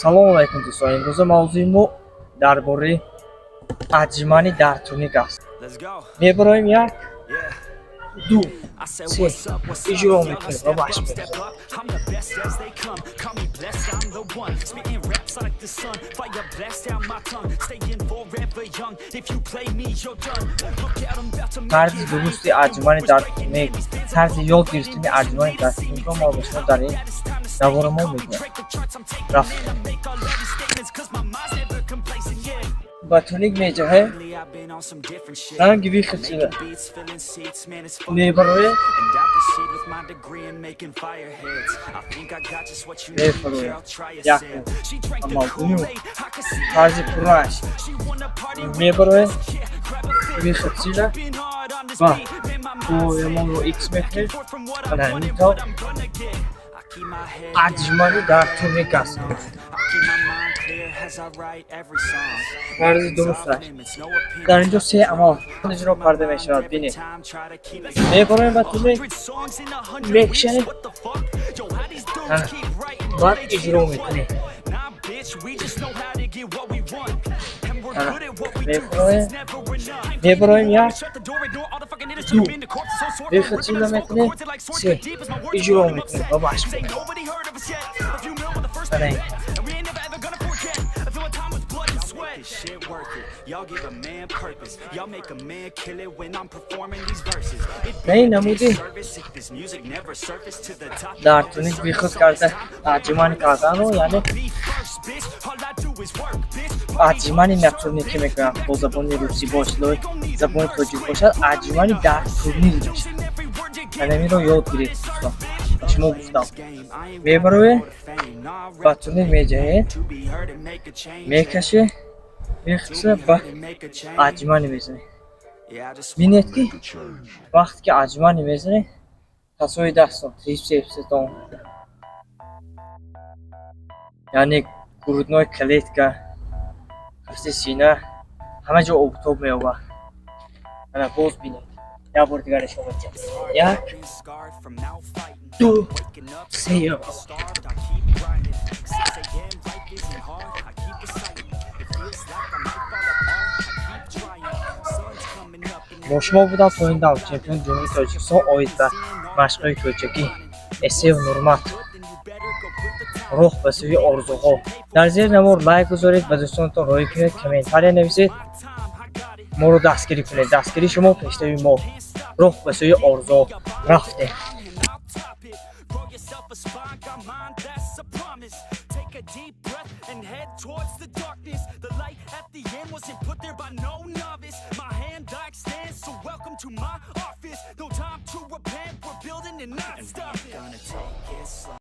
Салому алайкум, дӯстон. Имрӯза мавзӯи мо дар бораи отжимание дар турник аст. Мебароем: як, ду, се, иҷро мекунем ва машқ мекунем. Тарзи дурусти отжимание дар турник, тарзи ёд гирифтани отжимание дар турникро мо ба шумо дар ин навора мо мегӯем. Рафтем. Ба турник меҷаҳем, ранги выход шуда мебароем, мефароем. Якум амал, дуюм тарзи пуррааш мебароем, выход шуда ва поямонро икс мекунем. Ана ҳамин тавр отжимание дар турник аст. Тарзи дурусташ дар инҷо се амал иҷро карда мешавад. Бинед, мебароем ба турник, мекушем, баъд иҷро мекунем. Мефуроем, мебароем: як, ду, выход сила мекунем, се, иҷро мекунем ва машқ мекунем. Ана ин. На ин намуди дар турник выход карда отжимание карданро, яъне отжимание на турнике мекунам бо забони русӣ, бо истилоҳи забони тоҷик бошад, отжимание дар турник мешавад. Анаминро ёд гиред, дӯстон. Ба шумо гуфтам, мебароед, ба турник меҷаҳед, мекашед, мехӯса ба отжимание мезанед. Бинед, ки вақте ки отжимание мезанед, касои дастон, трицепсетон, яъне грудной клетка, қафаси сина, ҳама ҷо обтоб меёбад. Ана боз бинед, як бор дигар нишон медиҳам: як, ду, се. Бо шумо будам то ин дам чемпиони Ҷумҳурии Тоҷикистон оид ба машқҳои кӯчакӣ Эсеев Нурмат. Роҳ ба сӯи орзуҳо. Дар зери навор лайк гузоред, ба дӯстонатон роҳӣ кунед, комментария нависед, моро дастгирӣ кунед. Дастгирии шумо пешравии мо. Роҳ ба сӯи орзуҳо. Рафтем.